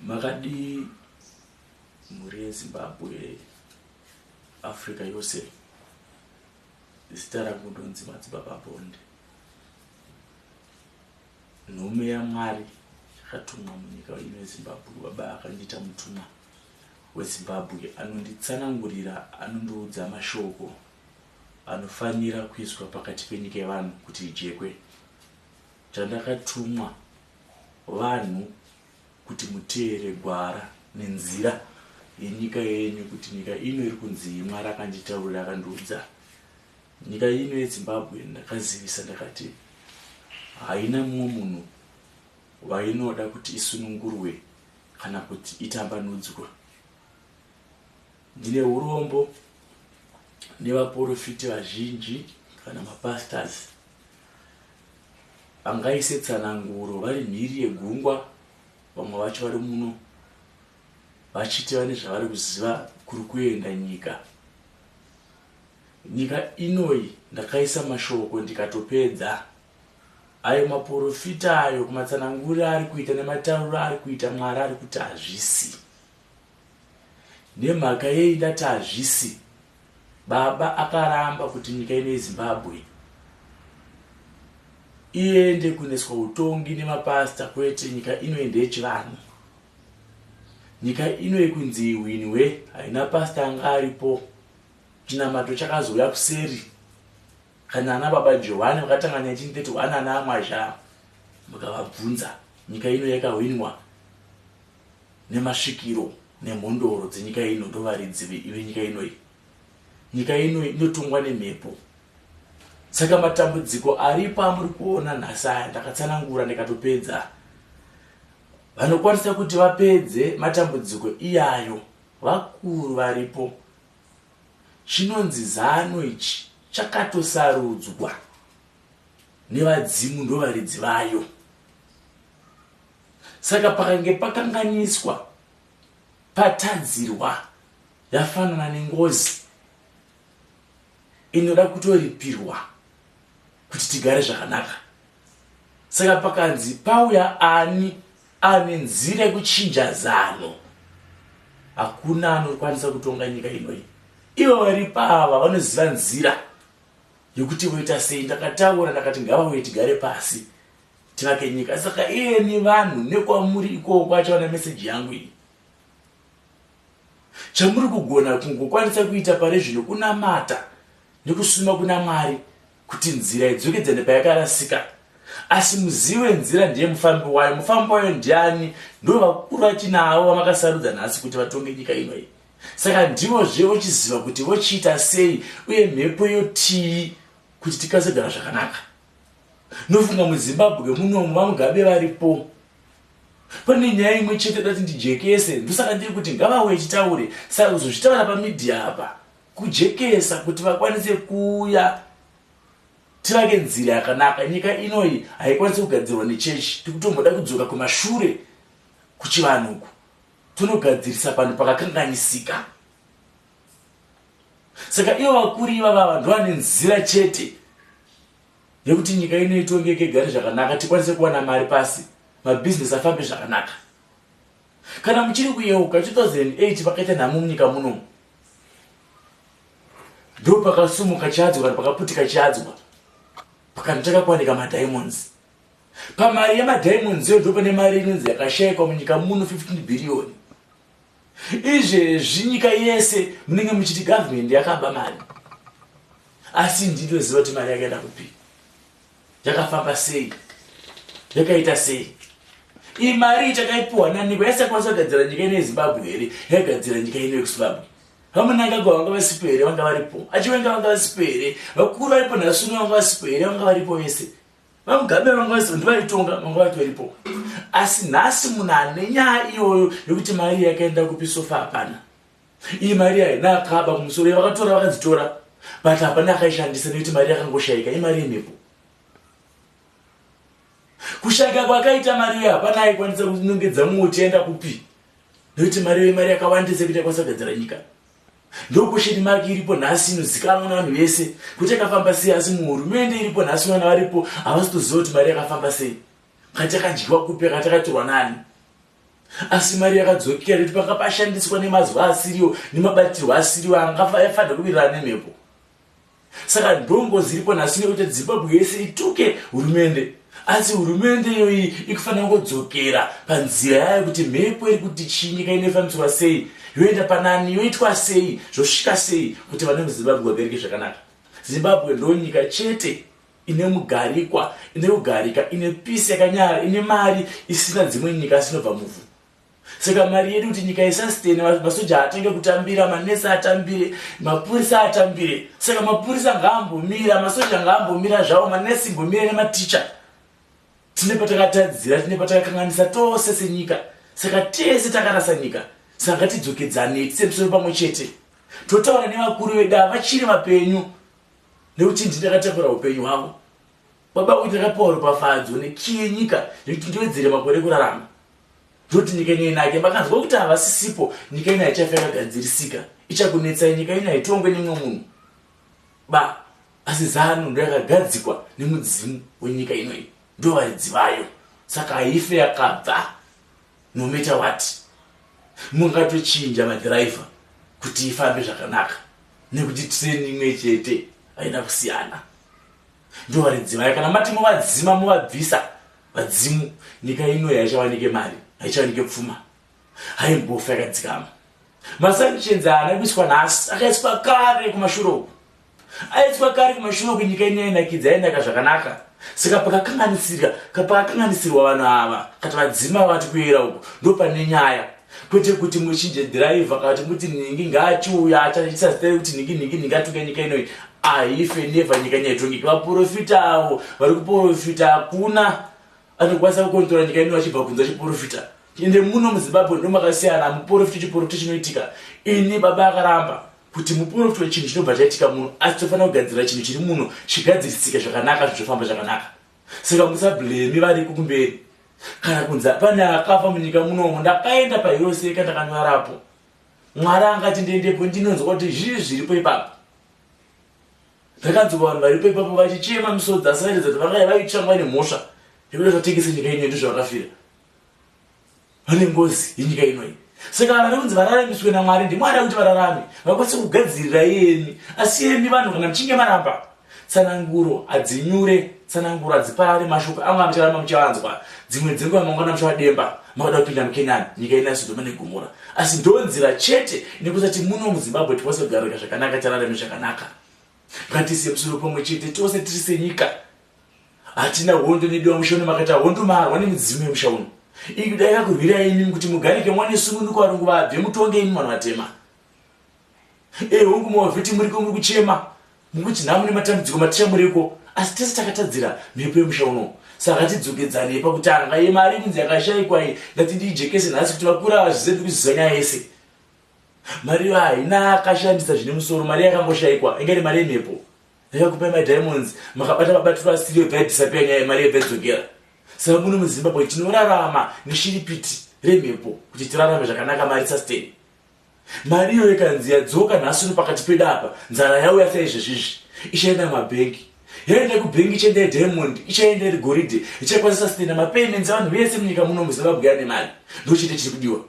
Makadii mhuri yeZimbabwe, Africa yose. Zita rangu ndonzi Madzibaba Bond. Nhume yaMwari yakatumwa munyika ino yeZimbabwe, baba akandiita mutumwa weZimbabwe anonditsanangurira, anondiudza mashoko anofanira kuiswa pakati penyika yevanhu kuti ijekwe. Chandakatumwa vanhu kuti muteere gwara nenzira yenyika yenyu kuti nyika ino iri kunzii. Mwari akanditaurira akandiudza nyika ino yeZimbabwe. Ndakazivisa ndakati haina mumwe munhu wainoda kuti isunungurwe kana kuti itambanudzwe. Ndine urombo nevaporofiti vazhinji kana mapastors vangaise tsananguro vari mhiri yegungwa, vamwe vacho vari muno vachiti vane zvavari kuziva kuri kuenda nyika. Nyika inoyi ndakaisa mashoko ndikatopedza. Ayo maporofita ayo kumatsananguriro ari kuita nematauriro ari kuita Mwari ari kuti hazvisi. Nemhaka yei ndati hazvisi? Baba akaramba kuti nyika ino yeZimbabwe iende kuneswa utongi nemapasta kwete nyika ino ndeyechivanhu. Nyika ino yekunzi ihwinwe haina pasta anga aripo. Chinamato chakazouya kuseri kana ana baba Johani vakatanga 1931 ana amwazha mukavabvunza nyika ino yakahwinwa nemasvikiro nemhondoro dzenyika ino ndovaridzi venyika inoyi. Nyika ino inotongwa nemhepo. Saka matambudziko aripo amuri kuona nhasi aya ndakatsanangura ndikatopedza. Vanokwanisa kuti vapedze matambudziko iyayo vakuru varipo. Chinonzi zano ichi chakatosarudzwa nevadzimu ndovaridzi vayo. Saka pakange pakanganiswa patadzirwa yafanana nengozi inoda kutoripirwa kuti tigare zvakanaka. Saka pakanzi pauya ani ane nzira yekuchinja zano, hakuna anokwanisa kutonga nyika inoyi. Ivo varipo ava vanoziva nzira yekuti voita sei. Ndakataura ndakati ngavauye tigare pasi tivake nyika. Saka iyeni vanhu nekwamuri ikoko achaona meseji yangu iyi. Chamuri kugona kungokwanisa kuita pari zvino kunamata nekusuma kuna Mwari kuti nzira idzokedzane payakarasika. Asi muzivi wenzira ndiye mufambi wayo. Mufambi wayo ndiani? Ndo vakuru vatinavo vamakasarudza nhasi kuti vatonge nyika ino iyi. Saka ndivozve vochiziva kuti vochiita sei uye mhepo yotii kuti tikwanise kugara zvakanaka. Nofunga muZimbabwe munomu vaMugabe varipo. Pane nyaya imwe chete dati ndijekese, ndosaka ndiri kuti ngavauye titaure. Saka kuzozvitaura pamidhiya apa kujekesa kuti vakwanise kuuya tivake nzira yakanaka. Nyika inoyi haikwanisi kugadzirwa nechechi, tikutomboda kudzoka kumashure kuchivanhu uku tonogadzirisa panhu pakakanganisika. Saka ivo vakuru ivava ndovane nzira chete yekuti nyika ino itongeke igare zvakanaka, tikwanise kuwana mari pasi, mabhizinesi afambe zvakanaka. Kana muchiri kuyeuka 2008 vakaita nhamo munyika muno, ndo pakasumuka chiadzwa kana pakaputika chiadzwa pakanhu chakakwanika madiamonds. Pamari yemadiamonds iyo ndo pane mari inonzi yakashaikwa munyika muno 15 billion. Izvezvi nyika yese munenge muchiti government yakaba mari, asi ndinoziva kuti mari yakaenda kupi, yakafamba sei, yakaita sei. Iyi mari iyi takaipiwa naniko? Yaisakwanisa kugadzira nyika ino yeZimbabwe here? Yaigadzira nyika ino yekuZimbabwe. VaMnangagwa vanga vasipo here? Vanga varipo. Achiwenga vanga vasipo here? Vakuru varipo nhasi uno vanga vasipo here? Vanga varipo vese. VaMugabe vanga vasipo, ndivaitonga, vanga vatoripo. Asi nhasi munhu ane nyaya iyoyo yekuti mari yakaenda kupi sofa hapana. Iyi mari haina akaba kumusoro, vakatora vakadzitora, but hapana akaishandisa nekuti mari yakangoshaika, imari yemhepo. Kushaika kwakaita mari iyo hapana aikwanisa kunongedza mumwe kuti yaenda kupi, nekuti mari iyo imari yakawandisa kuti yakwanisa kugadzira nyika. Ndokusheti maki iripo nhasi inozikanwa nevanhu vese kuti yakafamba sei, asi muhurumende iripo nhasi vana varipo havasi kutoziva kuti mari yakafamba sei, kati yakadyiwa kupi, kati yakatorwa nani. Asi mari yakadzokera nekuti panga pashandiswa nemazwi asiriwo nemabatirwo asiriwo angafanira kuwirirana nemhepo. Saka ndongozi iripo nhasi nekuti Zimbabwe yese ituke hurumende. Asi hurumende iyoyi ikufanira kungodzokera panzira yayo kuti mhepo iri kuti chii, nyika inofambiswa sei, yoenda panani, yoitwa sei, zvosvika sei kuti vana vemuZimbabwe vagarike zvakanaka. Zimbabwe ndonyika chete ine mugarikwa, ine kugarika, ine peace yakanyara, ine mari isina dzimwe nyika asi inobva muvhu. Saka mari yedu kuti nyika isastene, masoja atange kutambira, manesi atambire, mapurisa atambire. Saka mapurisa ngaambomira, masoja ngaambomira zvavo, manesi mbomira nematicha. Tine patakatadzira, tine patakakanganisa tose senyika. Saka tese takarasa nyika. Saka ngatidzokedzanei tise musoro pamwe chete. Totaura nevakuru vedu ava vachiri vapenyu nekuti ndini ndakatakura upenyu hwavo. Baba kuti ndakapiwa ropafadzo nekiyi yenyika yekuti ndiwedzere makore ekurarama. Ndoti nyika ino inake. Makanzwa kuti havasisipo, nyika ino haichafa yakagadzirisika. Ichakunetsai, nyika ino haitongwe nemumwe munhu ba. Asi Zanu ndoyakagadzikwa nemudzimu wenyika ino iyi, ndovaridzi vayo. Saka haife yakabva no matter what. Mungatochinja madhiraivha kuti ifambe zvakanaka nekuti train imwe chete haina kusiyana. Ndovaridzi vayo. Kana mati muvadzima muvabvisa vadzimu, nyika ino haichawanike mari, haichawanike pfuma, haimbofa yakadzikama. Masanctions haana kuiswa nhasi, akaiswa kare kumashure uku, aiswa kare kumashure uku. Nyika ino yainakidza, yainaka zvakanaka. Saka pakakanganisirwa vanhu ava kati vadzima vati kuyera uku, ndo pane nyaya. Kwete kuti muchinje dhiraivha kana kuti muti nhingi ngaachiuya achaisa zita rekuti nhingi nhingi nhingi atunga nyika inoyi, haife never nyika ino haitongeki. Vaprofita avo vari kuprofita, hakuna anokwanisa kukontrola nyika ino achibva kunze achiprofita. Ende muno muZimbabwe ndo makasiyana, muprofita chiprofita chinoitika. Ini baba akaramba kuti muprofita wechinhu chinobva chaitika muno, asi tofanira kugadzira chinhu chiri muno chigadzirisike zvakanaka, zvichofamba zvakanaka. Saka musablame variko kumberi kana kunzi pane akafa munyika munomu. Ndakaenda paHiroseka, ndakanyarapo. Mwari angati ndiendepo, ndinonzwa kuti zvii zviripo ipapo. Ndakanzwa vanhu varipo ipapo vachichema misodzi, asi vairatidza kuti vanga vaitsvangwa vaine mhosva yekuda zvatengese nyika ino, ndizvo vakafira vane ngozi yenyika inoyi. Saka vari kunzi vararamiswe naMwari, ndiMwari akuti vararame vakwanise kugadzirira iyemi. Asi imi vanhu kana muchinge maramba, tsananguro hadzinyure, tsananguro hadziparare. Mashoko amwe amucharamba muchavanzwa dzimwe dzenguva, mangwana muchavademba makada kupinda muKenani, nyika ina Sodhoma neGomora. Asi ndo nzira chete inekusati muno muZimbabwe tikwanise kugarika zvakanaka, tararame zvakanaka. Ngatise musoro pamwe chete tose tiri senyika. Hatina hondo nediwa musha uno. Makaita hondo, marwa nemidzimu yemusha uno. Dai kakurwirai imimi kuti mugarike mwane sununguko, varungu vabve, mutonge imi vanhu vatema. Hongu, mavhiti muriko, muri kuchema mukuti nhamu nematambudziko, maticha muriko, asi tese takatadzira mhepo yemusha uno. Saka tidzokedzanei pakutanga. Yemari kunzi yakashayikwa iyi, ndati ndiijekese nhasi kuti vakura vazvizive ndikuziva nyaya yese. Mari iyo haina akashandisa zvine musoro, mari yakangoshayikwa inga iri mari yemhepo. Yakakupai madiamonds, makabata mabatiro asiri, yobva yadisappear nyaya yemari, yobva yadzokera. Saka muno muZimbabwe tinorarama neshiripiti remhepo kuti tirarame zvakanaka, mari sustain. Mari iyoyo ikanzi yadzoka nhasi uno pakati pedu apa, nzara yauya saizvezvizvi, ichaenda mumabhengi. Yaenda kubhengi, ichaenda yediamond, ichaenda iri goridhe, ichakwanisa sustain mapayments evanhu vese munyika muno muZimbabwe yane mari. Ndochete chiri kudiwa.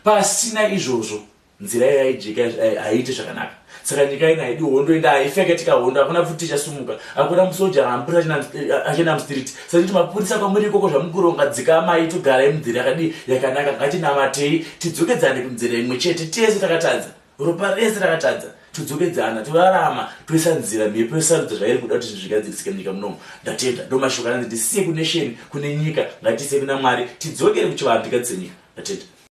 Pasina izvozvo nzira iyo yaijeka haiiti zvakanaka. Saka nyika ino haidi hondo, enda haifi yakaitika hondo. Hakuna pfuti ichasumuka, hakuna musoja kana mupurisa achienda mustreet. Saka kuti mapurisa kwamuri ikoko zvamukuronga, dzikamai, togarai munzira yakadii yakanaka. Ngatinamatei, tidzokedzane kunzira imwe chete. Tese takatadza, ropa rese rakatadza, todzokedzana, torarama, toisa nzira, mhepo yosarudza zvairi kuda kuti zvinhu zvigadzirisike munyika munomu. Ndatenda. Ndo mashoko ananzi ndisiye kunation, kune nyika. Ngatiise kuna Mwari, tidzokere kuchivanhu, tigadzise nyika. Ndatenda.